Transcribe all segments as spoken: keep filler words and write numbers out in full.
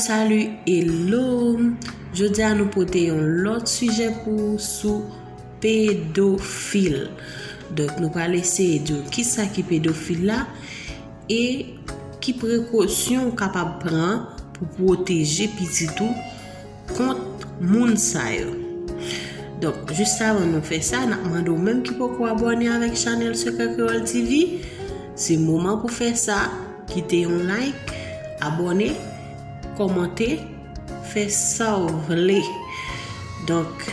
Salut, hello! Jodi a nou pote yon lòt sijè pou ou sou pedofil. Donk nou pral eseye di w kisa ki pedofil la e ki prekosyon ou kapab pran pou pwoteje pitit ou kont moun sa yo. Donk, jis avan nou fè sa, n ap mande w menm ki poko abòne avèk chanèl Sekrè Kreyòl T V, se moman pou fè sa, kite yon like, abòne, kòmante, fè sa w vle. Donk,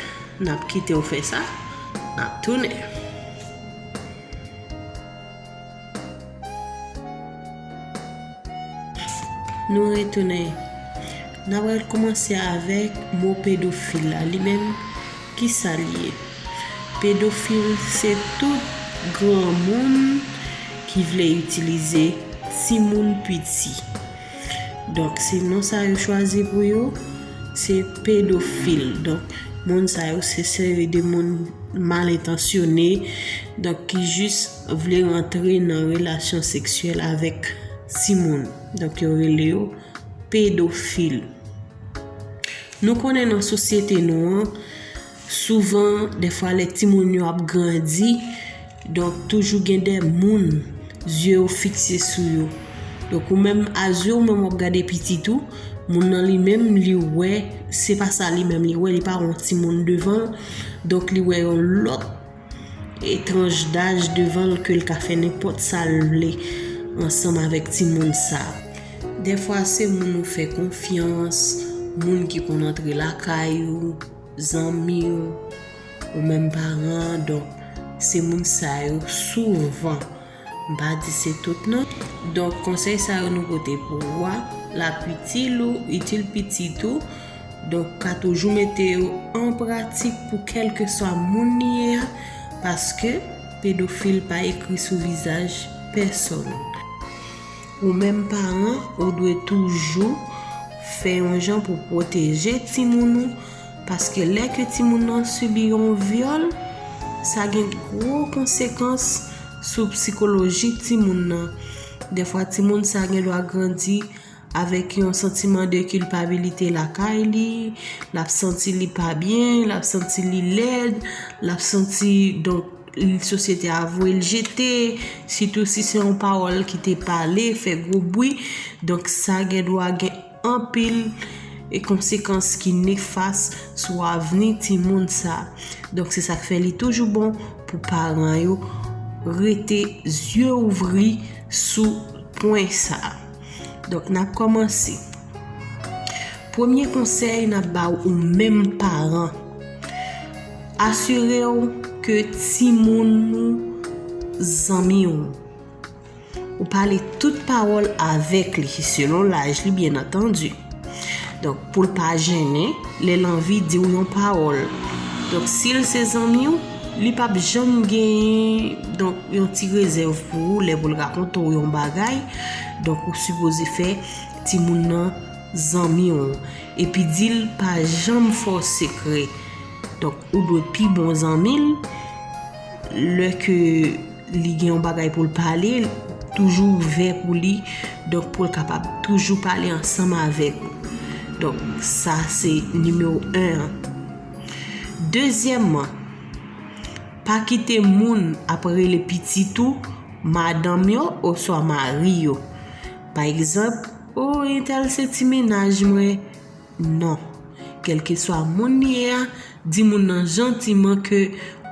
n ap kite w fè sa, n ap tounen. Nou retounen. N ap pral kòmanse avèk mo pedofil la. Li menm, kisa li ye? Pedofil se tout granmoun ki vle itilize timoun piti. Donk, se non sa yo chwazi pou yo, se pedofil. Donk, moun sa yo se seri de moun mal entansyone, donk ki jis vle rantre nan relasyon seksyèl avèk timoun. Donk, yo rele yo pedofil. Nou konnen nan sosyete nou an, souvan, dèfwa, lè timoun yo ap grandi, donk, toujou gen de moun zye yo fikse sou yo. Donk, ou menm, a zye w menm w ap gade pitit ou, moun nan li menm, li wè, se pa sa li menm li wè, li pa wè yon timoun devan l. Donk, li wè yon lòt etranj daj devan l ke l ka fè nenpòt sa l vle ansanm avèk timoun sa. Dèfwa, se moun ou fè konfyans, moun ki konn antre lakay ou, zanmi w, ou menm paran, donk se moun sa yo souvan, m pa di se tout non. Donk konsèy sa yo nou pote pou ou a, l ap itil ou, itil pitit ou, donk ka toujou mete yo an pratik pou kèlkeswa moun li ye a, paske pedofil pa ekri sou vizaj pèsonn. Ou menm paran, ou dwe toujou fè yon jan pou pwoteje timoun ou, paske lè ke timoun nan sibi yon vyòl, sa gen gwo konsekans sou psikoloji timoun nan. Dèfwa, timoun sa gen dwa grandi avèk yon santiman de kilpabilite lakay li, l ap santi li pa byen, l ap santi li lèd, l ap santi, donk, sosyete a voye l jete, sitou si se yon pawòl ki te pale, fè gwo bri. Donk, sa gen dwa gen anpil e konsekans ki nefas sou avni timoun sa. Donk, se sa k fè li toujou bon pou paran yo rete zye ouvri sou pwen sa. Donk, n ap kòmanse. Premye konsèy n ap ba w, ou menm paran, asire w ke timoun ou zanmi w. Ou pale tout pawòl avèk li, selon laj li, byen antandi. Donk, pou l pa jennen, lè l anvi di w yon pawòl. Donk, si l se zanmi w, li p ap janm genyen, donk, yon ti rezèv pou ou lè pou l rakonte w yon bagay. Donk, ou sipoze fè timoun nan zanmi w. Epi di l pa janm fè w sekrè. Donk, ou dwe pi bon zanmi l lè ke li gen yon bagay pou l pale, toujou ouvè pou li, donk pou l kapab toujou pale ansanm avèk ou. Donk, sa se nimewo en an. Dezyèmman, pa kite moun ap rele pitit ou madanm yo oswa mari yo. Pa egzanp, o, entèl se ti mennaj mwen. Non. Kèlkeswa moun li ye a, di moun nan jantiman ke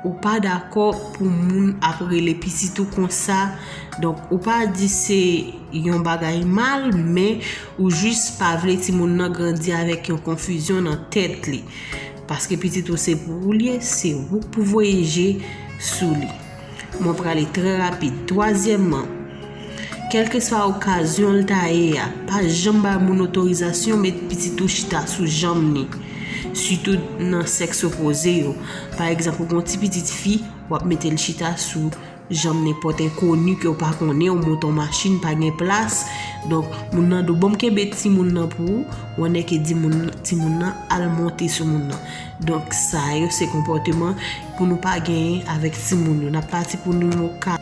ou pa dakò pou moun ap rele pitit ou konsa. Donk, ou pa di se yon bagay mal, men ou jis pa vle timoun nan grandi avèk yon konfizyon nan tèt li. Paske pitit ou se pou ou li ye, se ou k pou voye je sou li. Mwen prale trè rapid. Twazyèmman, kèlkeswa okazyon l ta ye a, pa janm bay moun otorizasyon met pitit ou chita sou janm li, sitou nan sèks opoze yo. Pa egzanp, ou gen yon ti pitit fi, w ap mete l chita sou janm nenpòt enkoni ke w pa konnen, ou monte yon machin, pa gen plas. Donk, moun nan di w, "Ban m kenbe timoun nan pou ou," ou annik di moun, timoun nan al monte sou moun nan. Donk, sa yo se konpòteman pou nou pa genyen avèk timoun yo. N ap pati pou nimewo kat.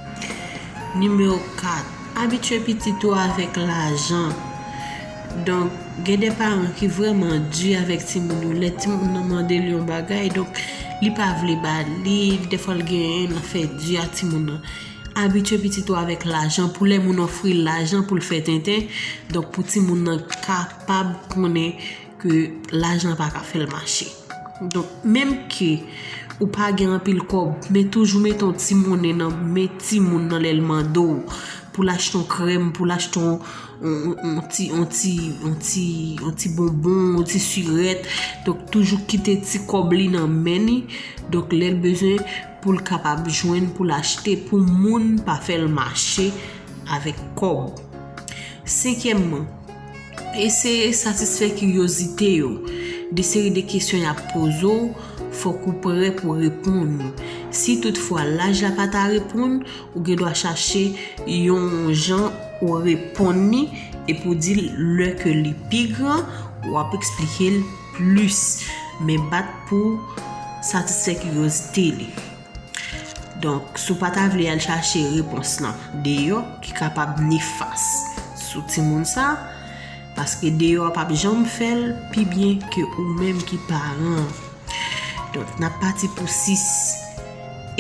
Nimewo kat, abitye pitit ou avèk lajan. Donk, gen de paran ki vrèman di avèk timoun yo. Lè timoun nan mande l yon bagay, donk, li pa vle ba li, dèfwa l genyen, l ap fè di a timoun nan. Abitye pitit ou avèk lajan, pou lè moun ofri l lajan pou l fè tenten, donk, pou timoun nan kapab konnen ke lajan pa ka fè l mache. Donk, menm ke ou pa gen anpil kòb, men toujou mete yon ti monnen nan men timoun nan lè l mande w pou l achte yon krèm, pou l achte yon, yon, yon, yon ti, yon ti, yon ti, yon ti bonbon, yon ti sirèt. Donk, toujou kite ti kòb li nan men li. Donk, lè l bezwen, pou l kapab jwenn, pou l achte, pou moun pa fè l mache avèk kòb. Senkyèmman, eseye satisfè kiryozite yo. De seri de kesyon y ap poze w, fòk ou prè pou reponn yo. Si toutfwa laj la pa ta reponn, ou gen dwa chache yon jan ou reponn li epi w di l lè ke li pi gran, w ap eksplike l plis. Men bat pou satisfè kiryozite li. Donk, si w pa ta vle al chache repons lan deyò ki kapab nefas sou timoun sa, paske deyò a p ap janm fè l pi byen ke ou menm ki paran an. Donk, n ap pati pou sis.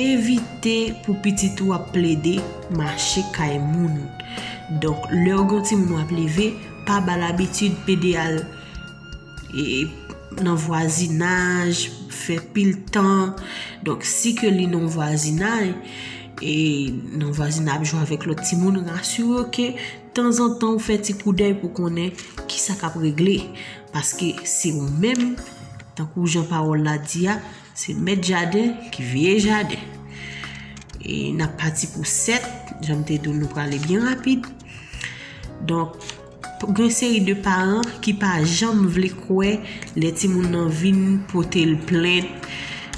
Evite pou pitit ou ap plede mache kay moun. Donk, lè w gen yon timoun w ap leve, pa ba l abitid pede al e, nan vwazinaj, fè pil tan. Donk, si ke li nan vwazinaj, e, nan vwazinaj ap jwe avèk lòt timoun, rasire w ke tanzantan ou fè ti koudèy pou konnen kisa k ap regle. Paske se ou menm, tankou jan pawòl la di a, se mèt jaden ki veye jaden. E n ap pati pou sèt, jan m te di w, nou prale byen rapid. Donk, gen seri de paran ki pa janm vle kwè lè timoun nan vin pote l plent,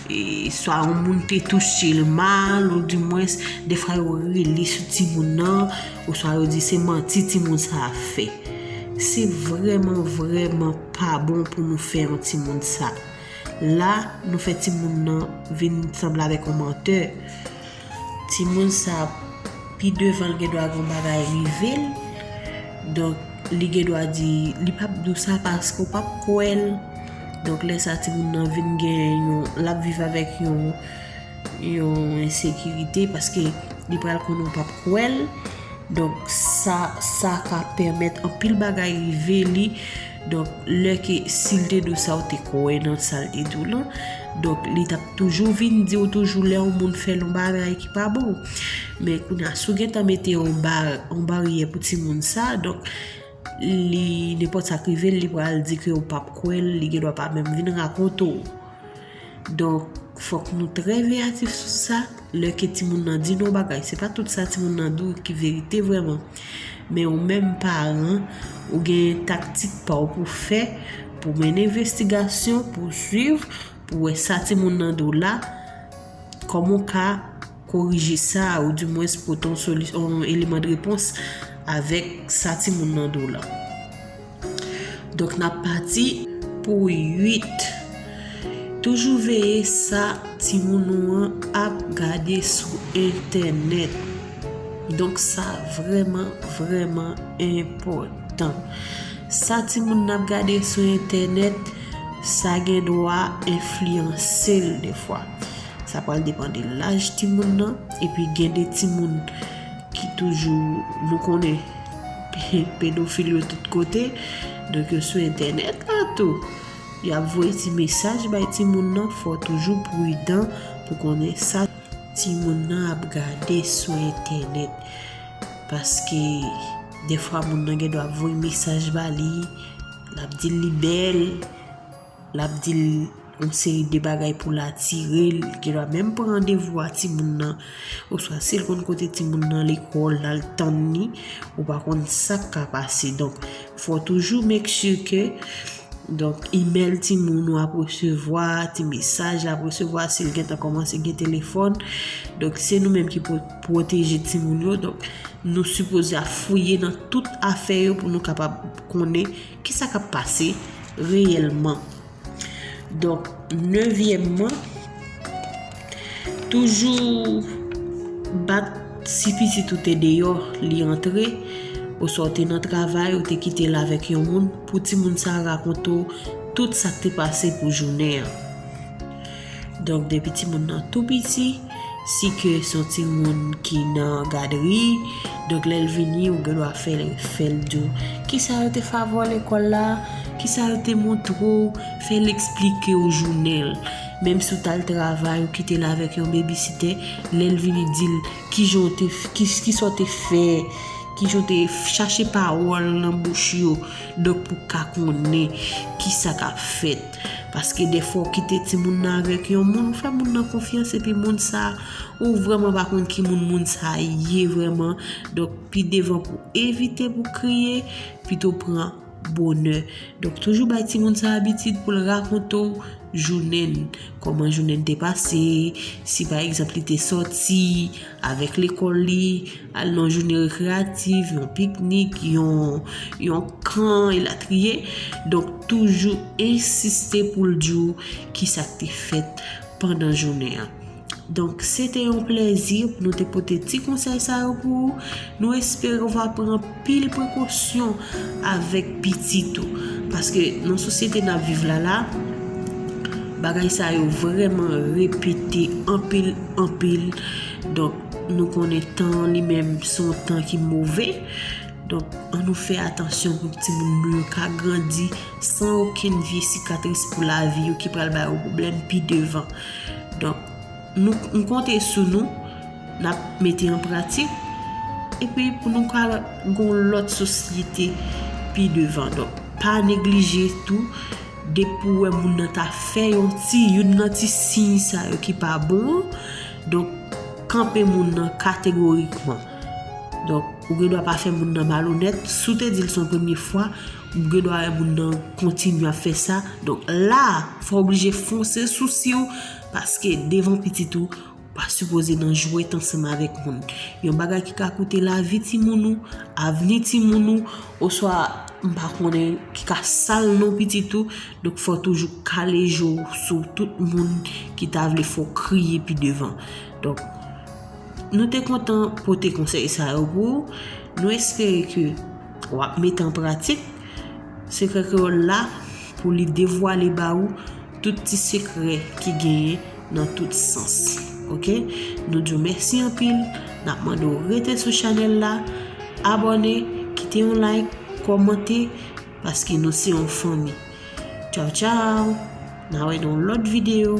e, swa yon moun te touche l mal, ou dimwens, defwa yo rele sou timoun nan, oswa yo di se manti timoun sa ap fè. Se vrèman, vrèman pa bon pou nou fè yon timoun sa. La, nou fè timoun nan vin sanble avèk yon mantè. Timoun sa, pi devan, l gen dwa gen yon bagay rive l. Donk, li gen dwa di, li p ap di w sa paske w p ap kwè l. Donk, lè sa, timoun nan vin gen yon, l ap viv avèk yon, yon ensekirite paske li pral konnen w p ap kwè l. Donk, sa, sa ka pèmèt anpil bagay rive li. Donk, lè ke si l te di w sa, w te kwè nan sa l te di w lan. Donk, li t ap toujou vin di w toujou lè yon moun fè l yon bagay ki pa bon. Men kounye a, si w gentan mete yon ba-, yon baryè pou timoun sa, donk, li, nenpòt sa k rive l, li pral di ke w p ap kwè l, li gen dwa pa menm vin rakonte w. Donk, fòk nou trè veyatif sou sa. Lè ke timoun nan di nou yon bagay, se pa tout sa timoun nan di w ki verite vrèman. Men ou menm paran, ou gen taktik pa w pou fè, pou mennen envestigasyon, pou swiv, pou wè sa timoun nan di w la, kòman w ka korije sa, ou dimwens pote yon soli-, yon eleman de repons avèk sa timoun nan di w la. Donk, n ap pati pou uit. Toujou veye sa timoun ou an ap gade sou entènèt. Donk, sa vrèman, vrèman enpòtan. Sa timoun nan ap gade sou entènèt, sa gen dwa enfliyanse l defwa. Sa pral depann de laj timoun nan, epi gen de timoun ki toujou, nou konnen, pedofil yo tout kote, donk yo sou entènèt la tou. Y ap voye ti mesaj bay timoun nan, fò w toujou pridan pou konnen sa timoun nan ap gade sou entènèt. Paske defwa moun nan gen dwa voye mesaj ba li, l ap di l li bèl, l ap di l yon seri de bagay pou l atire l, gen dwa menm pran randevou a timoun nan, oswa si l konn kote timoun nan lekòl, l al tann li, ou pa konn sa k ka pase. Donk, fò w toujou make sure ke, donk, imèl timoun ou ap resevwa, ti mesaj l ap resevwa, si l gentan kòmanse gen telefòn. Donk, se nou menm ki pou pwoteje timoun yo. Donk, nou sipoze ap fouye nan tout afè yo pou nou kapab konnen kisa k ap pase reyèlman. Donk, nevyèmman, toujou bat si pitit ou te deyò, li antre, Oswa w te nan travay, ou te kite l avèk yon moun, pou timoun sa a rakonte w tout sa k te pase pou jounen an. Donk, depi timoun nan tou piti, si ke se yon timoun ki nan gadri, donk lè l vini, ou gen dwa fè l, fè l di w kisa yo te fè avè w lekòl la, kisa yo te montre w, fè l eksplike w jounen l. Menm si w t al travay, ou kite l avèk yon bebisitè, lè l vini di l kijan w te, ki, kisa w te fè, kijan w te chache pawòl nan bouch yo, donk pou w ka konnen kisa k ap fèt. Paske dèfwa w kite timoun nan avèk yon moun, ou fè moun nan konfyans, epi moun sa, ou vrèman pa konn ki moun moun sa ye vrèman. Donk, pi devan pou evite pou kriye, pito pran bonè. Donk, toujou bay timoun sa abitid pou l rakonte w jounen l, kòman jounen l te pase, si pa egzanp li te sòti avèk lekòl li, al nan jounen rekreyatif, yon piknik, yon, yon kan, elatriye. Donk, toujou ensiste pou l di w kisa k te fèt pandan jounen an. Donk, se te yon plèzi pou nou te pote ti konsèy sa yo pou ou. Nou espere w va pran anpil prekosyon avèk pitit ou. Paske nan sosyete n ap viv la la, bagay sa yo vrèman repete anpil, anpil. Donk, nou konnen tan an li menm se yon tan ki move. Donk, ann nou fè atansyon pou timoun nou yo ka grandi san okenn vye sikatris pou lavi yo ki pral ba yo pwoblèm pi devan. Donk, nou, m konte sou nou, n ap mete an pratik, epi pou nou ka gon lòt sosyete pi devan. Donk, pa neglije tou, depi w wè moun nan ta fè yon ti, youn nan ti siy sa yo ki pa bon, donk, kanpe moun nan kategorikman. Donk, ou gen dwa pa fè moun nan malonèt. Si w te di l se yon premye fwa, ou gen dwa wè moun nan kontinye ap fè sa. Donk, la, fò w oblije fonse sou si w, paske devan pitit ou, ou pa sipoze nan jwèt ansanm avèk moun. Yon bagay ki ka koute lavi timoun ou, avni timoun ou, oswa, m pa konnen, ki ka sal non pitit ou. Donk, fò w toujou kale je w sou tout moun ki ta vle fè w kriye pi devan. Donk, nou te kontan pote konsèy sa yo pou ou. Nou espere ke w ap mete an pratik. Sekrè Kreyòl la pou li devwale ba ou tout ti sekrè ki genyen nan tout sans. Oke? Nou di w mèsi anpil. N ap mande w rete sou chanèl la, abòne, kite yon like, kòmante, paske nou se yon fanmi. Tchaw, tchaw! N a wè nan yon lòt videyo.